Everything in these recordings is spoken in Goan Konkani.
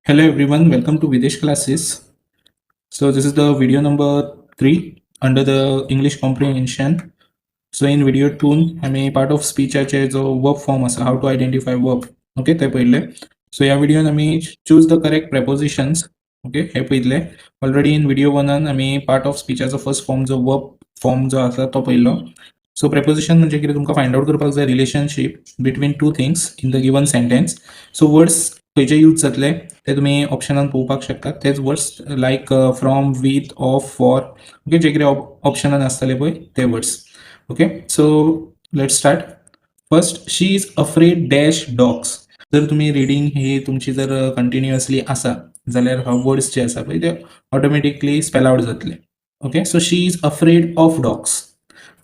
Hello everyone, welcome to Videsh classes. So this is the video number 3 under the English comprehension. So in video 2 आमी पार्ट ऑफ स्पीचाचे जो वर्ब फॉर्म आसा, how to identify verb, okay, ते पळयल्ले. सो ह्या व्हिडियोन आमी choose the correct prepositions, okay, हे पळयतले. ऑलरेडी इन व्हिडिओ वनान आमी पार्ट ऑफ स्पीचाचो फर्स्ट फॉर्म जो वर्ब फॉर्म जो आसा तो पळयल्लो. सो प्रेपोजिशन म्हणजे कितें, तुमकां फायंड आउट करपाक जाय relationship between two things in the given sentence. So words खंयचे यूज जातले ते तुमी ऑप्शनान पळोवपाक शकता. तेच words like from, with, of, for, okay, जे कितें ऑप्शनान आसतले पळय ते words. Okay, so let's start. First, she is afraid dash dogs. जर तुमी रिडींग ही तुमची जर कंटिन्युअसली आसा जाल्यार हो वर्ड्स जे आसा पळय ते ऑटोमॅटिकली स्पेल आउट जातले. Okay, so she is afraid of dogs.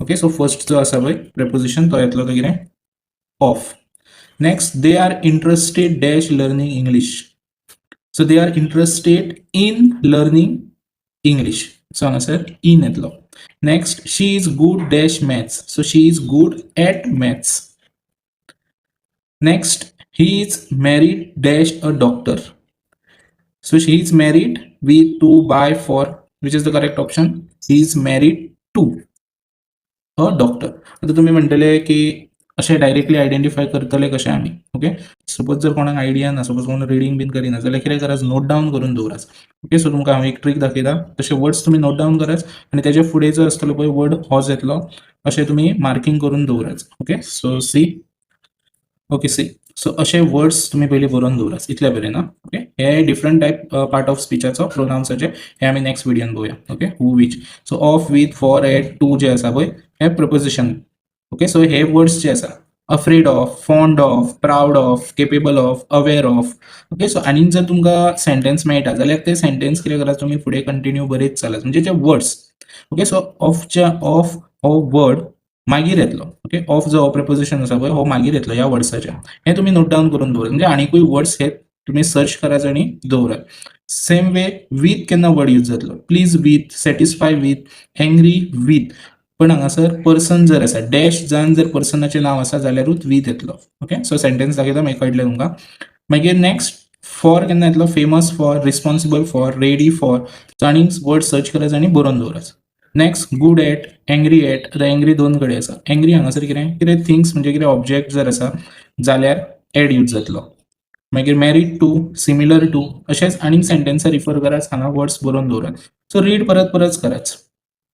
Okay, so first जो आसा पळय प्रेपोजिशन तो येतलो तो कितें? Of. Next, they are interested dash learning English. So they are interested in learning English. So हांगासर इन येतलो. Next, she is good dash maths. So she is good at maths. Next, he is married dash a doctor. So she is married with, to, by, for. Which is the correct option? He is married to a doctor. आता तुम्ही म्हणटले की अशें डायरेक्टली आयडेंटिफाय करतले कशें आमी? ओके, सपोज जर कोणाक आयडिया ना, सपोज कोण रिडींग बीन करिना जाल्यार कितें करात, नोट डावन करून दवरात. ओके, सो तुमकां हांव एक ट्रीक दाखयता. तशे वर्ड्स तुमी नोट डावन करात आनी तेजे फुडें जो आसतलो पळय वर्ड होच येतलो अशें तुमी मार्कींग करून दवरात. Okay, so see, okay, see, so अशे वर्ड्स तुमी पयलीं बरोवन दवरात इतले बरें ना. Okay, hey different type part of स्पिचाचो प्रोनाउन्साचे हे आमी नेक्स्ट व्हिडियोन पळोवया. Okay, who, which. So of, with, for, at, to जे आसा पळय हे प्रपोजिशन. ओके, सो हे वर्ड्स जे आसा, afraid of, fond of, proud of, capable of, aware of. Okay, so आनी जर तुमकां सेंटेन्स मेळटा जाल्यार ते सेंटेन्स कितें करात, तुमी फुडें कंटिन्यू बरयत चलात म्हणजे ते वर्ड्स. ओके, सो ऑफच्या ऑफ हो वर्ड मागीर येतलो. ओके, ऑफ जो प्रेपोजिशन आसा पळय हो मागीर येतलो ह्या वर्ड्साच्या. हे तुमी नोट डावन करून दवरात म्हणजे आनिकूय वर्ड्स हे तुमी सर्च करात आनी दवरात. सेम वे वीथ केन्ना वर्ड यूज जातलो? Pleased with, satisfied with, angry with. पण हांगासर पर्सन जर आसा, डॅश जावन जर पर्सनाचें नांव आसा जाल्यारूच वीथ येतलो. ओके, सो सेंटेन्स दाखयता, मागीर कळटलें तुमकां. मागीर नेक्स्ट, फॉर केन्ना येतलो? Famous for, responsible for, ready for. So आनीक वर्ड सर्च करायचो आनी बरोवन दवरायचो. Next, good at, angry at. आतां एंग्री दोन कडेन आसा. एंग्री हांगासर कितें कितें थिंग्स म्हणजे कितें ऑब्जेक्ट जर आसा जाल्यार एट यूज जातलो. मागीर मॅरीड टू, सिमिलर टू, अशेंच आनीक सेंटेन्सां रिफर करात, हांगा वर्ड्स बरोवन दवरात. सो रीड परत परत करात,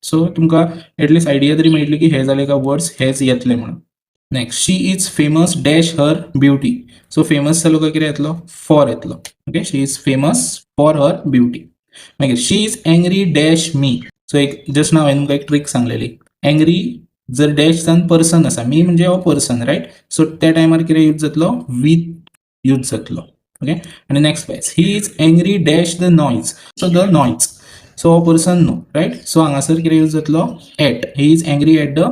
सो तुमकां एटलिस्ट आयडिया तरी मेळटली की हे जाले काय वर्ड्स हेच येतले म्हणून. Next, she is famous dash her beauty. So famous जालो काय कितें येतलो? फॉर येतलो. Okay, she is famous for her beauty. मागीर she is angry dash me. So एक जस्ट नाव हांवें तुमकां एक ट्रीक सांगलेली, एंग्री जर डॅश जावन पर्सन आसा, मी म्हणजे हो पर्सन, रायट? सो त्या टायमार कितें यूज जातलो? वीथ यूज जातलो. ओके, आनी next wise, he is angry dash the noise. So the noise, so हो पर्सन न्हू, रायट? सो हांगासर कितें यूज जातलो? At. He is angry at the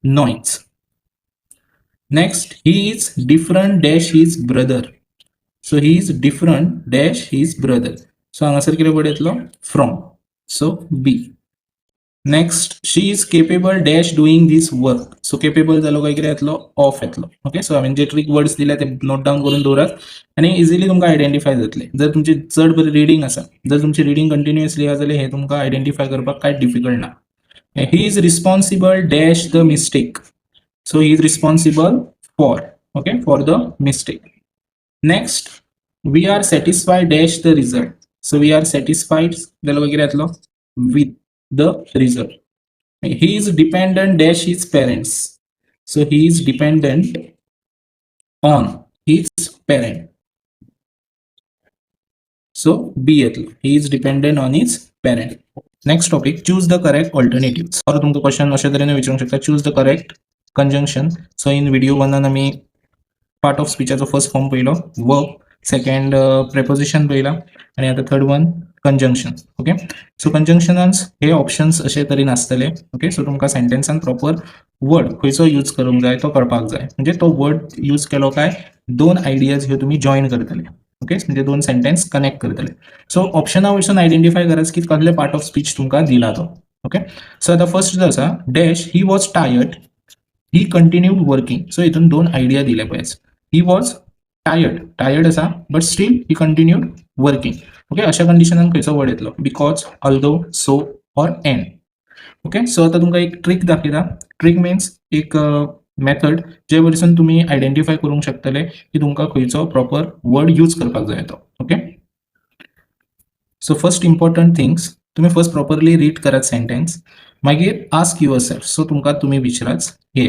noise. Next, he is different dash his brother. So he is different dash his brother. So हांगासर कितें वर्ड येतलो? From. So B. Next, she is capable dash doing this work. So capable जालो काय कितें येतलो? ऑफ येतलो. ओके, सो हांवें जे ट्रीक वर्ड्स दिल्या ते नोट डावन करून दवरात आनी इजिली तुमकां आयडेंटिफाय जातले. जर तुमची चड बरी रिडींग आसा, जर तुमची रिडींग कंटिन्युअसली आसा जाल्यार हे तुमकां आयडेंटिफाय करपाक कांयच डिफिकल्ट ना. He is responsible dash the mistake. So he is responsible for, okay, for the mistake. Next, we are satisfied dash the result. So we are satisfied जालो कितें येतलो? With the result. He is dependent dash his parents. So he is dependent on his parent. So B येतलो. He is dependent on his parent. Next topic, choose the correct alternatives. और तुमकां क्वेश्चन अशा तरेन विचारूंक शकता, choose the correct conjunction. So in video वनान आमी पार्ट ऑफ स्पीचाचो फर्स्ट फॉर्म पयलो वर्ब, सेकंड प्रेपोजिशन पयला आनी आतां third one conjunction. Okay, so कंजंक्शनान हे ऑप्शन्स अशे तरेन आसतले. ओके, सो तुमकां सेंटेन्सान प्रॉपर वर्ड खंयचो यूज करूंक जाय तो कळपाक जाय. म्हणजे तो वर्ड यूज केलो काय दोन आयडियाज ह्यो तुमी जॉईन करतले. ओके, म्हणजे दोन सेंटेन्स कनेक्ट करतले. सो ऑप्शना वयरसून आयडेंटिफाय करात की कसले पार्ट ऑफ स्पीच तुमकां दिला तो. ओके, सो आतां फर्स्ट जो आसा, dash he was tired, he continued working. So हितून दोन आयडिया दिले पळय. He was टायर्ड, टायर्ड आसा, but still he continued working, okay? अशा कंडिशनान खंयचो वर्ड येतलो? Because, although, so or and, okay? So आतां तुमकां एक ट्रीक दाखयता. ट्रीक मिन्स एक मेथड जे वरसून तुमी आयडेंटिफाय करूंक शकतले की तुमकां खंयचो प्रॉपर वर्ड यूज करपाक जाय तो, okay? So first important things, तुमी फर्स्ट प्रॉपरली रीड करात सेंटेन्स. मागीर आस्क your self. सो तुमकां तुमी विचारात, हे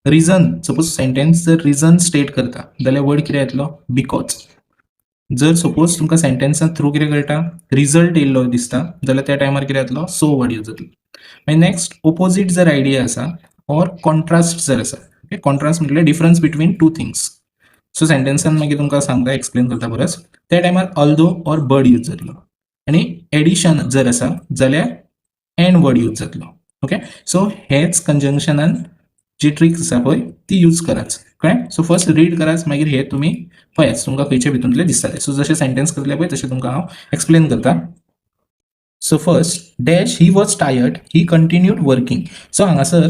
रिजन, सपोज सेंटेन्स जर रिजन स्टेट करता जाल्यार वर्ड कितें येतलो? Because. जर सपोज तुमकां सेंटेन्सा थ्रू कितें कळटा, रिजल्ट येयल्लो दिसता, जाल्यार त्या टायमार कितें येतलो? सो वर्ड यूज जातलो. मागीर नेक्स्ट, ओपोजीट जर आयडिया आसा ऑर कॉन्ट्रास्ट जर आसा, ओके, कॉन्ट्रास्ट म्हटल्यार difference between two things. So सेंटेन्सान मागीर तुमकां सांगता, एक्सप्लेन करता परत, त्या टायमार ऑल्दो ऑर बट यूज जातलो आनी एडिशन जर आसा जाल्यार एंड वर्ड यूज जातलो, ओके? सो हेच कंजंक्शनान जी ट्रिक्स आसा पळय, ती यूज कराच, कळ्ळें? सो फर्स्ट रीड कराच, मागीर हे तुमी पळयात तुमकां खंयचे भितूंतले दिसता ते. सो जशें सेंटेन्स करतले पळय, तशें तुमकां हांव एक्सप्लेन करता. So first, dash he was tired, he continued working. So हांगासर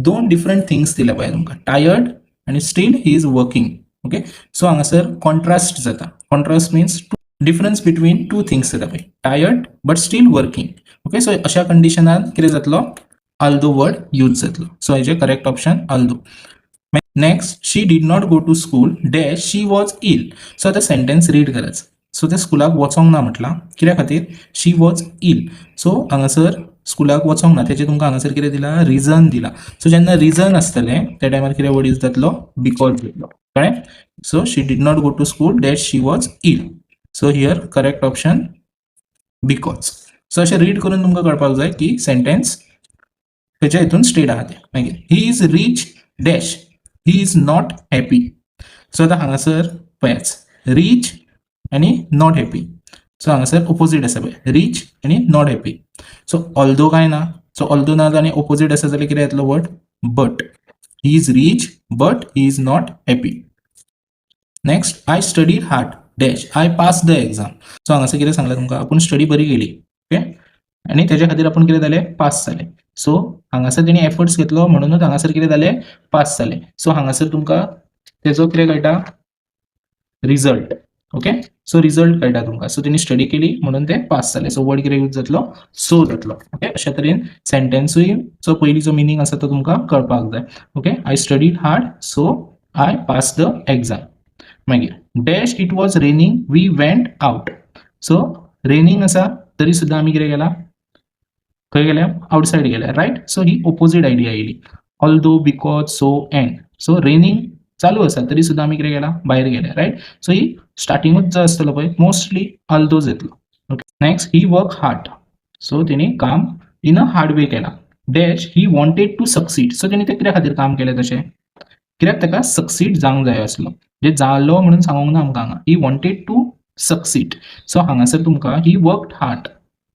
दोन डिफरंट थिंग्स दिल्या पळय तुमकां, टायर्ड आनी still he is working, okay? So हांगासर कॉन्ट्रास्ट जाता. Contrast means difference between two things जाता पळय, tired but still working, okay? So अशा कंडिशनान कितें जातलो? आल्दो वर्ड यूज जातलो. सो हेजें correct option although. Next, she did not go to school dash she was ill. So आतां सेंटेन्स रीड करायचं. सो ते स्कुलाक वचोंक ना म्हटलां, कित्या खातीर? She was ill. सो हांगासर स्कुलाक वचोंक ना तेजें तुमकां हांगासर कितें दिलां? रिजन दिलां. सो जेन्ना रिजन आसतलें त्या टायमार कितें वर्ड यूज जातलो? Because जातलो, कळ्ळें? So she did not go to school dash she was ill. So here correct option because. So अशें रीड करून तुमकां कळपाक जाय की सेंटेन्स खंयच्या हितून स्टेट आहा तें. मागीर, he is rich dash he is not happy. So आतां हांगासर पळयाच, रीच आनी not happy. सो हांगासर ओपोजीट आसा पळय, रीच आनी not happy. सो ऑल्दो काय ना? सो ऑल्दो ना आनी ओपोजीट आसा जाल्यार कितें येतलो word? But. He is rich but he is not happy. Next, I studied hard dash I pass the exam. So हांगासर कितें सांगलें तुमकां? आपूण स्टडी बरी केली, ओके, आनी तेज्या खातीर आपूण कितें जालें? पास जालें. सो हांगासर तेणी एफर्ट्स घेतलो म्हणूनच हांगासर कितें जालें? पास जालें. सो हांगासर तुमकां तेजो कितें कळटा? Result, okay? सो रिजल्ट कळटा तुमकां. सो तेणी स्टडी केली म्हणून ते पास जाले. सो वर्ड कितें यूज जातलो? सो जातलो, ओके? अशा तरेन सेंटेन्सूय चो पयलींचो मिनींग आसा तो तुमकां कळपाक जाय, okay? I studied hard, so I pass the exam. मागीर, dash it was raining, we went out. So raining आसा तरी सुद्दां आमी कितें केलां? खंय गेल्या? आउटसायड गेल्या, रायट? सो ही ओपोजीट आयडिया येयली, although, because, so, and. So raining चालू आसा तरी सुद्दां आमी कितें केलां? भायर गेल्या, रायट? सो ही स्टार्टिंगूच जो आसतलो पळय, मोस्टली ऑल्दोज येतलो, okay? Next, he work hard. So तेणी काम इन अ हार्ड वे केला dash he wanted to succeed. So तेणी तें कित्या खातीर काम केलें तशें? कित्याक ताका सक्सीड जावंक जाय आसलो. म्हणजे जालो म्हणून सांगूंक ना आमकां हांगा. He wanted to succeed. So हांगासर तुमकां he worked hard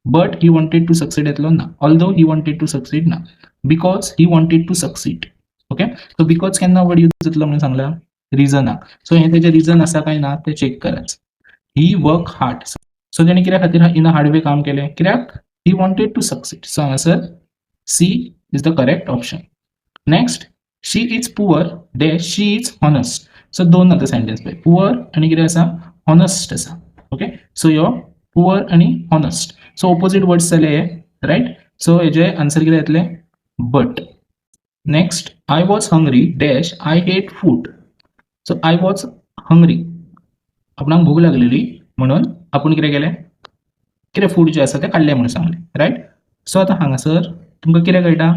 but he wanted to succeed येतलो ना, although he wanted to succeed ना, because he wanted to succeed, okay? So because केन्ना वर्ड यूज जातलो म्हणून सांगला? रिजनाक. सो हें तेजें रिजन आसा काय ना तें चॅक करायचं. He work hard, सो तेणी कित्या खातीर इन अ हार्ड वे काम केलें? कित्याक he wanted to succeed. So हांगासर C is the correct option. Next, she is poor dash she is honest. So दोन आतां सेंटेन्स पळय, पुअर आनी कितें आसा? हॉनस्ट आसा, ओके? सो यो पुअर आनी हॉनस्ट, सो ओपोजीट वर्ड्स जाले हे, रायट? सो हेजे आन्सर कितें येतलें? But. Next, I was hungry dash I ate food. So I was hungry, आपणाक भूक लागलेली म्हणून आपूण कितें केलें? कितें फूड जें आसा तें काडलें म्हणून सांगलें, रायट? सो आतां हांगासर तुमकां कितें कळटा?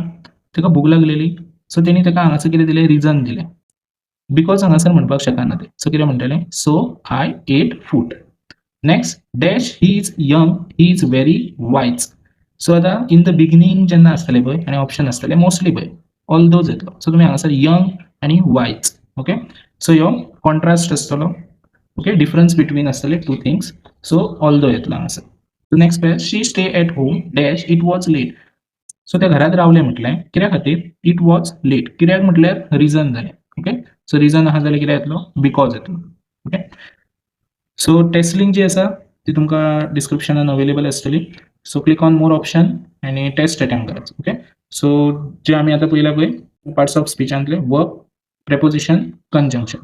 ताका भूक लागलेली. सो तेणी ताका हांगासर कितें दिलें? रिजन दिलें. Because हांगासर म्हणपाक शकना ते. सो कितें म्हणटलें? So I ate food. Next, dash he is young, he is very wise. So आतां इन the beginning जेन्ना आसतलें पळय आनी ऑप्शन आसतलें, मोस्टली पळय ऑल्दोज येतलो. सो तुमी हांगासर यंग आनी वायज, ओके? सो ह्यो कॉन्ट्रास्ट आसतलो, ओके? डिफरन्स बिटवीन आसतले टू थिंग्स, सो ऑल्दो येतलो हांगासर. नेक्स्ट पळय, she stay at home dash it was late. So त्या घरात रावले म्हटलें, कित्या खातीर? It was late. कित्याक म्हटल्यार रिजन जालें, ओके? सो रिजन आहा जाल्यार कितें येतलो? Because येतलो, ओके? सो टेस्ट लिंक जी आसा ती तुमकां डिस्क्रिप्शनान अवेलेबल आसतली. So click on more option आनी टेस्ट अटेम्प्ट करायचो, ओके? सो जे आमी आतां पळयला पळय, पार्ट्स ऑफ स्पिचांतले वर्ब, प्रेपोजिशन, कंजंक्शन.